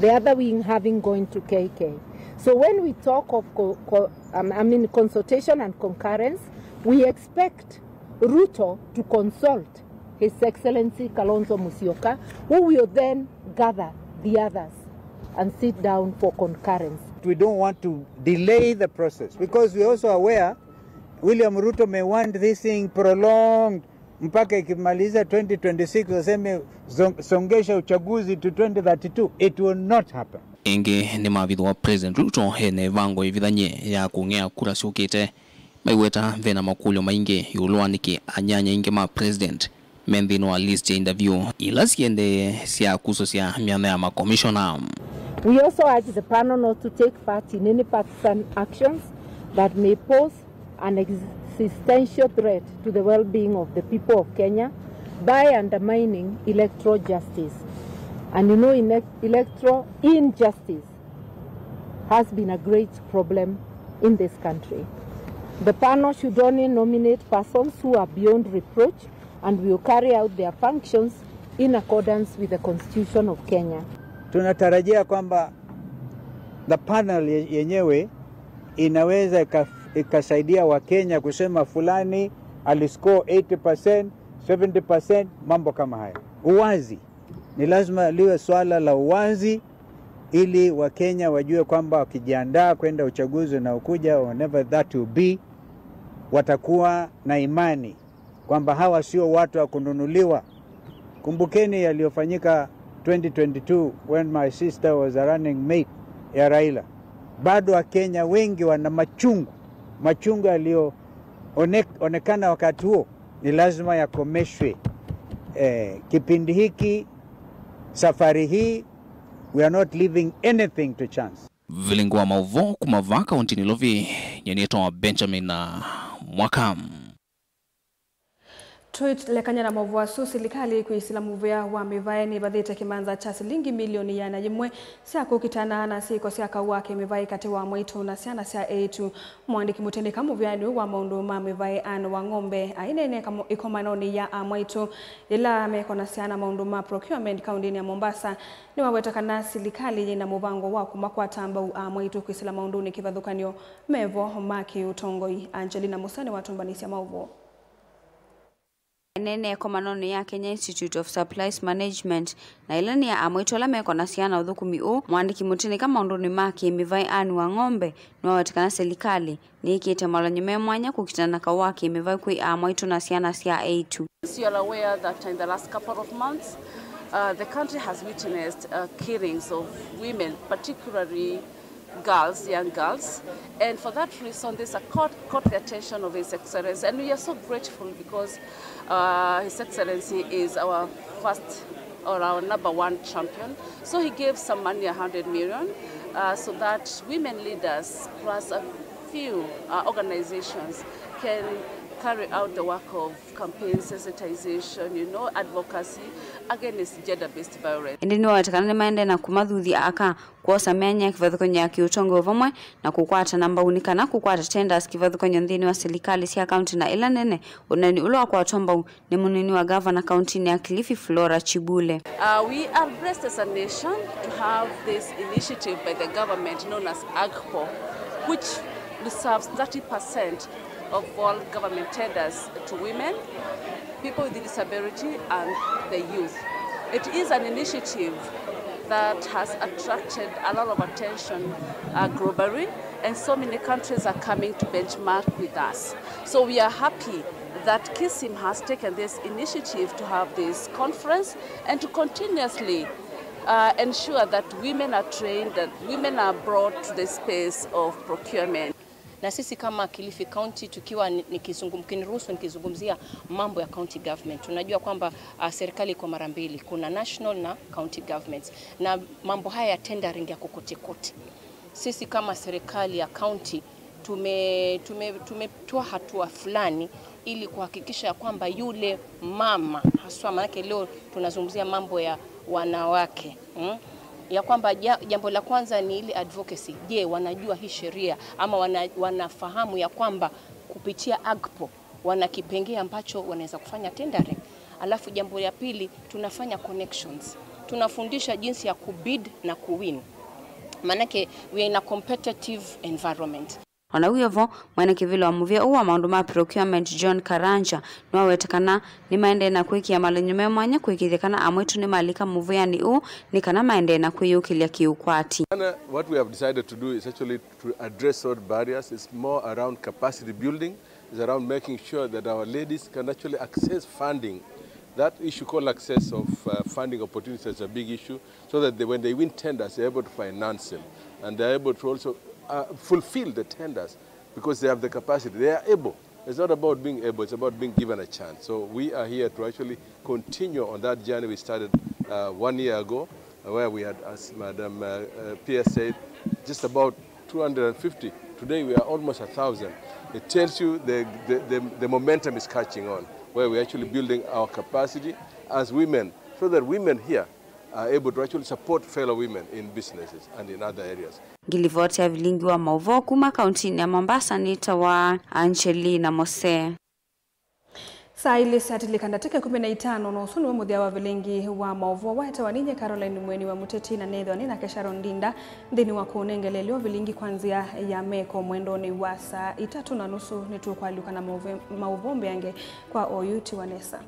the other wing having gone to K K. So when we talk of co- co- um, I mean, consultation and concurrence, we expect Ruto to consult His Excellency Kalonzo Musyoka, who will then gather the others and sit down for concurrence. We don't want to delay the process because we're also aware William Ruto may want this thing prolonged mpaka ikimaliza twenty twenty-six, waseme zong- songesha uchaguzi to twenty thirty-two. It will not happen. Ĩngĩ nĩ mavitho wa President Ruto ena ĩvango ĩvithany'e ya kũng'ea kura syũkĩte, maiweta vena makũlyo maingĩ ĩũlũ wa nĩkĩ anyanya aingĩ ma President me nthĩnĩ wa list ya interview ila siendee sya kusũsya myanya ya makomishona. We also urge the panel not to take part in any partisan actions that may pose an existential threat to the well-being of the people of Kenya by undermining electoral justice. And you know, ele- electoral injustice has been a great problem in this country. The panel should only nominate persons who are beyond reproach and will carry out their functions in accordance with the Constitution of Kenya. Tunatarajia kwamba the panel ye- yenyewe inaweza ika- ikasaidia Wakenya kusema fulani aliscore eighty percent, seventy percent, mambo kama haya. Uwazi. Ni lazima liwe swala la uwazi ili Wakenya wajue kwamba wakijiandaa kwenda uchaguzi unaokuja, whenever that will be, watakuwa na imani kwamba hawa sio watu wa kununuliwa. Kumbukeni yaliyofanyika twenty twenty-two when my sister was a running mate ya Raila. Bado Wakenya wengi wana machungu, machungu yaliyoonekana one- onekana wakati huo ni lazima yakomeshwe. Eh, kipindi hiki, safari hii, we are not leaving anything to chance. Vilingi wa maũvoo kuma vaa kaũntĩnĩ Nairobi, nyie nĩtawa Benjamin Mwaka. Tũilekany'a na maũvoo asu, silikalĩ kwĩsĩla mũvea wa mĩvaĩ nĩvathĩte kĩmanza kya silingi milioni ĩana yĩmwe sya kũkitana na syĩko sya kau wa kĩmĩvaĩ katĩ wa amwaitũ na syana sya eĩtu. Mũandĩki mũtĩnĩka mũvĩanĩ ũũ wa maũndũ ma mĩvaĩ Anne Wang'ombe aineena ĩkomanonĩ ya amwaitũ yĩla mekonasya na maũndũ ma procurement kaũntĩnĩ ya Mombasa, nĩwaweta kana silikalĩ yĩna mũvango wa kũmakwata mbau amwaitũ kwĩsĩla maũndũnĩ kĩvathũkany'o me vo ma kĩũtongoi. Angelina Musa nĩwatũmbanĩsya maũvoo. Aineena ĩkomanonĩ ya Kenya Institute of Supplies Management na ĩla nĩ ya amwaitũ ala mekonasya na ũthũkũmi ũũ, mũandĩki mũtĩnĩka maũndũnĩ ma kĩmĩvaĩ Anne Wang'ombe nĩwaweta kana silikalĩ nĩĩkĩte malany'o me mwanya kũkitana na kau wa kĩmĩvaĩ kwĩ amwaitũ na syana sya eĩtu. As you are aware that in the last couple of months, uh, the country has witnessed, uh, killings of women, particularly girls, young girls. And for that reason, this court caught the attention of His Excellency, and we are so grateful because, uh, His Excellency is our first or our number one champion. So he gave some money, a hundred million, uh, so that women leaders plus a few, uh, organizations can Carry out the work of campaign sensitization, you know, advocacy against gender-based violence. Ĩndĩ nĩwaweta kana nĩmaendee na kũmathuthya aka kwosa myanya ya kĩvathũkany'o ya kĩũtongoi vamwe na kũkwatana mbau nĩ kana kũkwata tenders kĩvathũkany'o nthĩnĩ wa silikalĩ sya kaunti na ĩla nene. Ũneeni ũla wakwatwa mbau nĩ mũnini wa gavana kauntinĩ ya Kilifi, Flora Chibule. Uh, we are blessed as a nation to have this initiative by the government known as AGPO, which reserves thirty percent of all government tenders to women, people with disability, and the youth. It is an initiative that has attracted a lot of attention, uh, globally, and so many countries are coming to benchmark with us. So we are happy that KISIM has taken this initiative to have this conference and to continuously, uh, ensure that women are trained, that women are brought to the space of procurement. Na sisi kama Kilifi County tukiwa ni, ni kizungum-, kiniruhusu nikizungumzia mambo ya county government. Tunajua kwamba, ah, serikali iko mara mbili, kuna national na county governments. Na mambo haya ya tendering yako kote kote. Sisi kama serikali ya county tume-, tume-, tumetoa hatua fulani ili kuhakikisha ya kwamba yule mama haswa, maanake leo tunazungumzia mambo ya wanawake, mm? Ya kwamba ja-, jambo la kwanza ni ile advocacy. Je, wanajua hii sheria ama wana-, wanafahamu ya kwamba kupitia AGPO wana kipengee ambacho wanaweza kufanya tendering? Alafu jambo ya pili, tunafanya connections. Tunafundisha jinsi ya kubid na kuwin. Maanake we are in a competitive environment. O na wĩ o vo, mwene kĩvĩla wa mũvĩa ũũ wa maũndũ ma procurement, John Karanja, nĩwaweta kana nĩmaendee na kwĩkĩa malenyo me mwanya kũĩkĩĩthya kana amwaitũ nĩmalika mũvĩanĩ ũũ nĩ kana maendee na kwĩyũkĩlya kĩũkwati. And, uh, what we have decided to do is actually to address all barriers. It's more around capacity building. It's around making sure that our ladies can actually access funding. That issue called access of, uh, funding opportunities is a big issue, so that they, when they win tenders, they're able to finance them, and they're able to also, uh, fulfill the tenders because they have the capacity. They are able. It's not about being able, it's about being given a chance. So we are here to actually continue on that journey we started, uh, one year ago, uh, where we had, as Madam, uh, uh, P S said, just about two hundred fifty. Today we are almost a thousand. It tells you the, the, the, the momentum is catching on, where we're actually building our capacity as women, so that women here are able to actually support fellow women in businesses and in other areas. Ngilivoti ya vilingi wa maũvoo kuma kauntinĩ ya Mombasa nĩtawa Angelina Mose. Saa ilĩ syatilĩka ndatĩka ĩkũmi na itano, na ũsu nĩw'o mũthya wa vilingi wa maũvoo waetewa ninyie Caroline Mweni wa Mũteti, na nĩthĩwa nĩ nake Sharon Ndinda nthĩnĩ wa kũũnengeleelya vilingi kwa nzĩa ya meko mwendonĩ wa saa itatũ na nusu. Nĩtũkũalyũka na maũve-, maũvoo mbeange kwa oyu tiwa nesa.